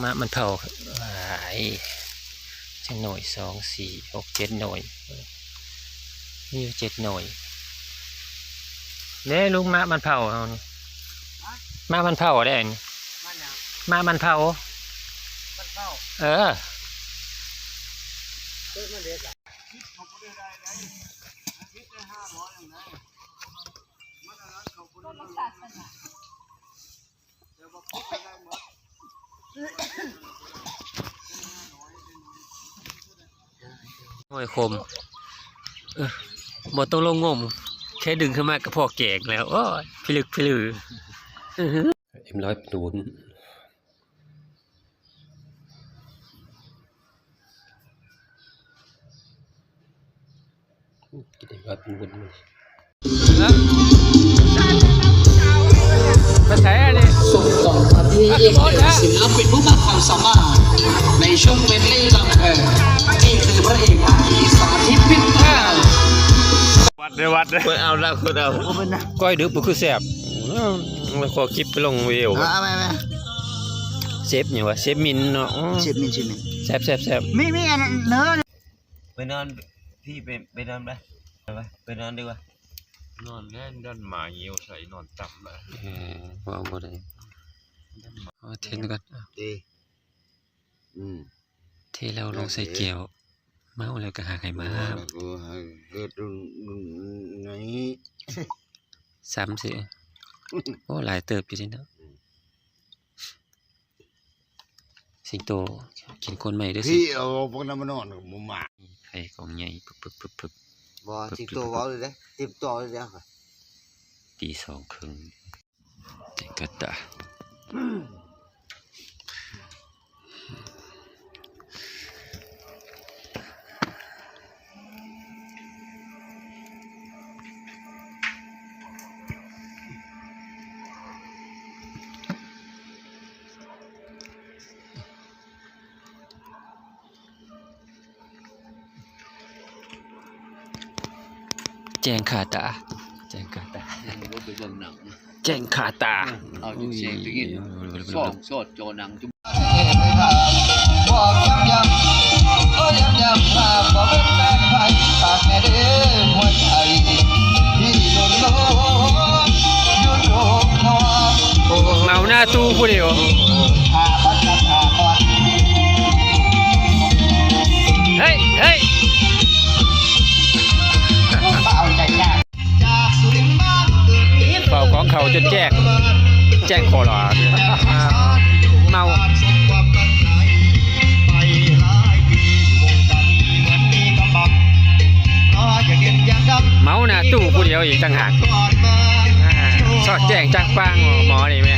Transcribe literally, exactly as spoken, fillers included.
มะมันเผา หลาย จักหน่วย สอง สี่ หก เจ็ด หน่วย มีอยู่เจ็ดหน่วย เด้ลุง มะมันเผาเฮานี่ มะมันเผาได้นี่ มะหยัง มะมันเผา มันเผา เออ เออ มันเด็ดล่ะ โอ้ย คม เออ บ่ต้องลงงม แค่ดึงขึ้นมาก็พอแกงแล้ว โอ้ย พิลึกพิลือ เอ็มร้อย ตูน กินได้ว่าเป็นวุ้นมัน ไปใส่อันนี้ ส่งต่อครับพี่เอกเอกศิลปินผู้มากความสามารถ ในช่วงเมดเลย์ลำเพลิน นี่คือพระเอกอาร์ทีสาธิตพิมพ์ วัดเด้อ วัดเด้อ คนเอาละ คนเอา ก้อยดึกบ่คือแซ่บ อืม ขอคลิปไปลงวิว เอาไปไป เซฟหยังวะ เซฟมินเนาะ อืม เซฟมิน เซฟมิน แซ่บ แซ่บ แซ่บ มี มีอันนั้นเนอะ ไปนอน พี่ไป ไปนอนไป ไปไป ไปนอนดีกว่า นอนแน่นอน หมาเหี่ยวใส่นอนต่ำเลย เออ ว่าบ่ได้ เอาเทนก่อน เด้ อืม เทแล้วลงใส่แก้ว เมาแล้วก็หาใครมาห้าม เออ ให้เฮ็ดรุ่น รุ่นนี้ ซ้ำสิ โอ้ หลายเติบอยู่เด้เนาะ อืม สิงโต กินคนใหม่เด้อสิ พี่เอาพวกนั้นมานอนกับหมูหมา ไข่กองใหญ่ ปึ๊บ ปึ๊บ ปึ๊บ ปึ๊บ บ่ ปึ๊บ สิงโต ปึ๊บ เว้าเลยเด้ เตรียมตัวเลยเด้อ ตีสองครึ่ง เจ๋งกะตะ แจ้งคาตา แจ้งคาตา อืม บ่ไปเบิ่งหนัง แจ้งคาตา เอาจังเสียงไปกิน สองโสดโจหนังจุ๊บ บอกย้ำๆ โอ้ย้ำๆ ว่าบ่เป็นแฟนไผ ฝากแน่เด้อหัวใจ พี่โลนๆ อยู่โลกนอก เมาหน้าตู้ผู้เดียว เฮ้ย เฮ้ย เฝ้าของเขาจนแจ้ง แจ้งขอหลอด เมา เมาหน้าตู้ผู้เดียวอีกต่างหาก อ่า สอดแจ้งจังปังหมอนี่แม่